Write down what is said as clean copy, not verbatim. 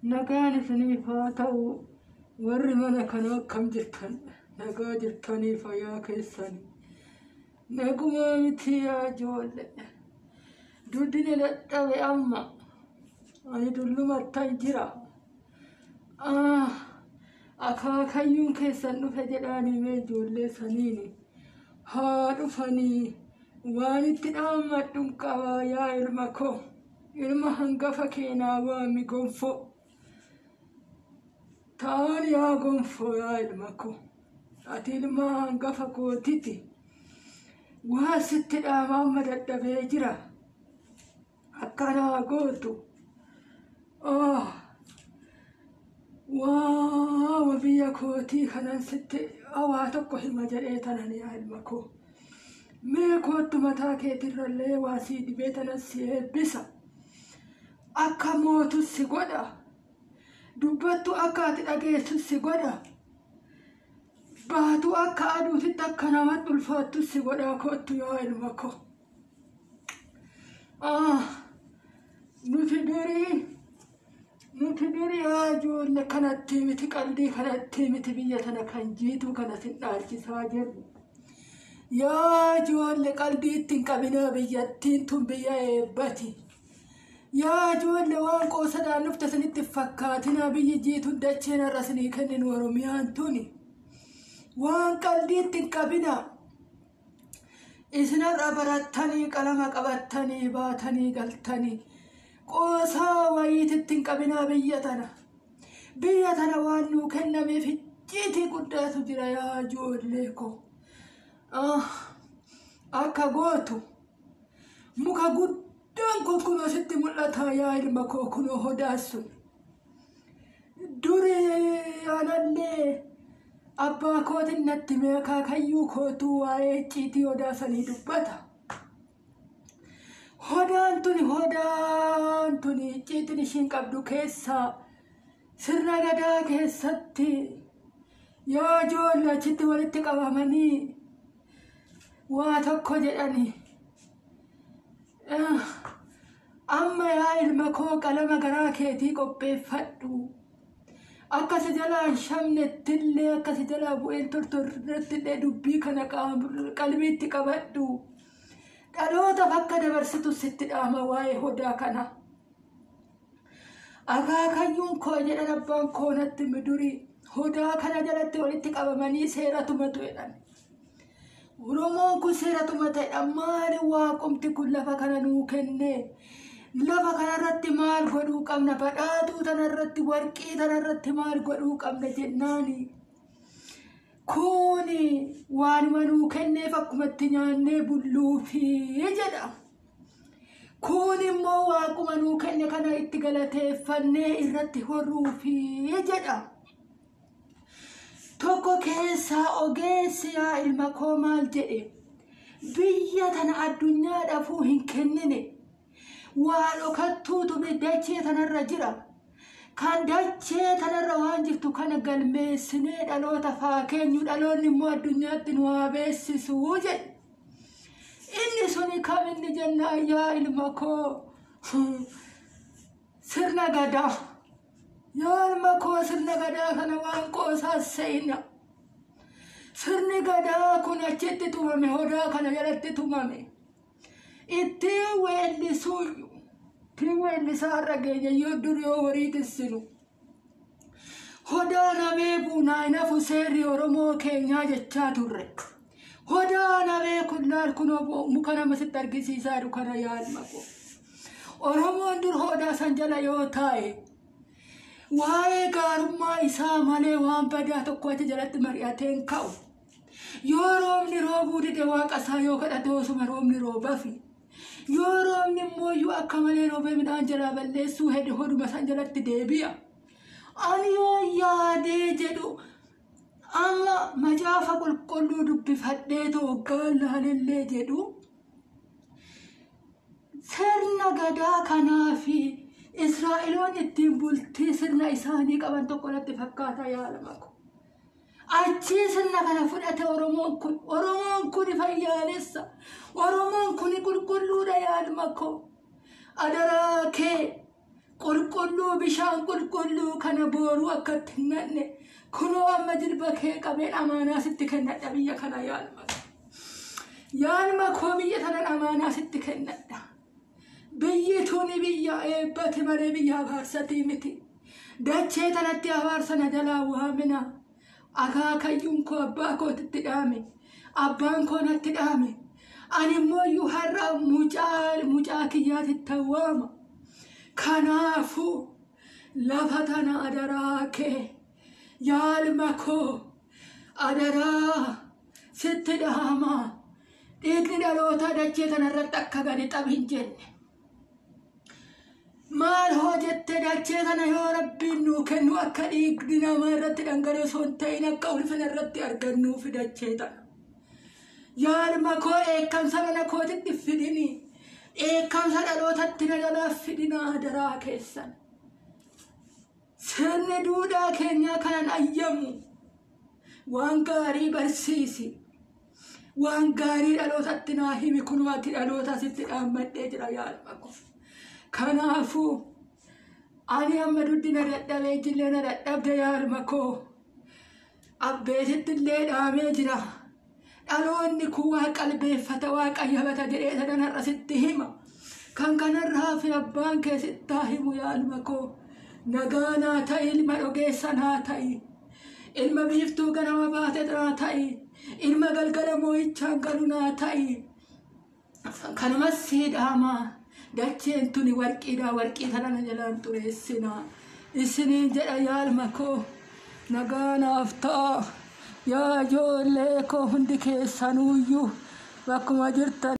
Nagaan isiniif haa ta'u. Warri mana kanaa akkam jirtan? Nagaa jirtanii fayyaa keessanii? Nagumaa miti yaa ijoollee. Duddina dadhabe amma. Ani dullumattan jira. Akaakayyuun keessan dhufe jedhaanii mee ijoollee saniini. Haa dhufanii waan itti dhaammadhu qabaa yaa ilma koo. Ilma hangafa keenaa waami gonfoo. Ta'an yaa gonfoo yaa ilma koo. Ati ilma hangafa kootiti. Waan sitti dhaama amma dadhabee jira. Akkanaa gootu. Waa biyya kootii kanan sitti waa tokko hima jedhee tanan yaa ilma koo. Mee koottu mataa keetirrallee waa sii dibee tanan si eebbisa. Akka mootus si godha. Dubbattu akka ati dhageessus si godha. Baatu akka aduutitti akka namatti ulfaattus si godha koottu yaa ilma koo. Nuti durii yaa ijoollee kanatti miti qalbii kanatti miti biyya tana kan jiitu kana sin dhaalchisaa jirru. Yaa ijoollee qalbii ittiin qabinaa biyyattiin tun biyya eebbati. Yaa ijoollee waan qoosadhaan dhufte isinitti fakkaatinaa biyyi jiituun dacheen har'a isinii kenninu Oromiyaan tuni. Waan qalbii ittiin qabinaa. Isin har'a barattanii qalama qabattanii baatanii galtanii qoosaa wayiititti hin qabinaa biyya tana. Biyya tana waan nuu kennameef icciitii guddaatu jira yaa ijoollee koo. Akka gootu muka guddaan kun kunoo sitti mul'ata yaa ilma koo kunoo hodaan sun. Durii anallee abbaa kootiin natti mee akaakayyuu kootuu waa'ee icciitii hodaa sanii dubbata. Hodaan tuni icciitiin ishiin qabdu keessaa sirna gadaa keessatti yaa ijoollee achitti walitti qabamanii waa tokko jedhanii. Amma yaa ilma koo qalama garaa keetii qopheeffadhu. Akka si jalaa hin shamnettillee akka si jalaa bu'een tortorrettillee dubbii kana qalbiitti qabadhu. Dhalootaaf akka dabarsitu sitti dhaama waa'ee hodaa kana. Akaakayyuun koo jedhan abbaan koo natti durii hodaa kana jalatti walitti qabamanii seera tumatu jedhan. Oromoon kun seera tumata jedhan. Maali waaqumti kun lafa kana nuu kenne? Lafa kanarratti maal godhuu qabna? Badhaatuu tanarratti, warqii tanarratti maal godhuu qabna jennaani. Kuni waanuma nuu kenneef akkumatti nyaannee bulluufi jedha. Kun immoo waaquma nuu kenne kana itti galateeffannee irratti horruufi jedha. Tokko keessaa ogeessi yaa ilma koo maal jedhe? Biyya tana addunyaadhaafuu hin kennine. Waa dhokattuutu dachee tanarra jira. Kan dachee tanarra waan jirtu kana galmeessinee dhaloota faa keenyu, dhaloonni immoo addunyaatti nu haa beeksisuu jedhe. Inni suni kam inni jennaan, yaa ilma koo, sirna gadaa. Yaa ilma koo, sirna gadaa kana waan qoosaa se'ina. Sirni gadaa kun achitti tumame, hodaa kana jalatti tumame. Ittiin weellisuu, ittiin weellisaa har'a geenya yoo dur yoo horii tissinu. Hodaa namee buunaa hin hafu seerri Oromoo keenyaa jechaa turre. Hodaa namee kun laal kunoo muka nama sitti argisiisaa jiru kana yaa ilma koo. Oromoon dur hodaa san jala yoo taa'e waa'ee gaarummaa isaa malee waan badaa tokko achi jalatti mari'atee hin ka'u. Yoo roobni roobuu dide waaqa isaa yoo kadhate osuma roobni roobafi. Yoo roobni immoo iyyuu akka malee roobee midhaan jalaa balleessuu hede hoduma san jalatti deebi'a. Ani yoo yaadee jedhu amma macaafa qulqulluu dubbifadhee hoggaan laalellee jedhu sirna gadaa kanaa fi Israa'eloon ittiin bultii sirna isaanii qaban tokko natti fakkaata yaa ilma ko. Achii sirna kana fudhate Oromoon kun. Oromoon kun fayyaalessa. Oromoon kun qulqulluudha yaa ilma koo. Adaraa kee qulqulluu bishaan qulqulluu kana booruu akka itti hin naqne kunoo amma jilba kee qabeen amaanaa sitti kennadha biyya kana yaalma. Yaalma koo biyya tanan amaanaa sitti kennadha. Biyyi tuni biyya eebbate malee biyya abaarsatii miti. Dachee tanatti abaarsa na jalaa waamina. Akaakayyuun koo abbaa kootitti dhaame. Abbaan koo natti dhaame. Ani immoo iyyuu har'a mucaa kiyyaatitti waama. Kanaafuu lafa tana adaraa kee yaalma koo adaraa sitti dhaama. Dhiigni dhaloota dachee tanarratti akka gadi xab hin jenne. Maal hoo jette dachee tana yoo rabbiin nuu kennu akka dhiigni namaa irratti dhangala'u osoo hin ta'in akka ulfina irratti argannuuf dachee tana. Yaalma koo dheekkamsa mana kootitti fidini. Dheekkamsa dhalootatti na jalaa fidina adaraa keessan. Sirni duudhaa keenyaa kanan ayyamu. Waan gaarii barsiisi. Waan gaarii dhalootatti naa himi kunumaatti dhaloota asitti dhaammadhee jira yaalma koo. Kanaafuu ani amma duddi na dadhabee jillee na dadhabde yaalma koo. Abbeetitti illee dhaamee jira. Dhaloonni kun waa qalbeeffata waa qayyabata jedhee sadan har'a sitti hima. Kan kanarraa hafe abbaan kee sittaa himu yaalma koo. Nagaa naa ta'i ilma dhogeessa naa ta'i. Ilma biiftuu ganama baate naa ta'i. Ilma galgala moo'ichaan galu naa ta'i. Kanumas sii dhaama. Dacheen tuni warqiidha warqii tana na jalaan xureessina. Isiniin jedha yaalma koo. Nagaa naaf ta'a. Yaa ijoollee koo hundi keessanuyyuu bakkuma jirtan.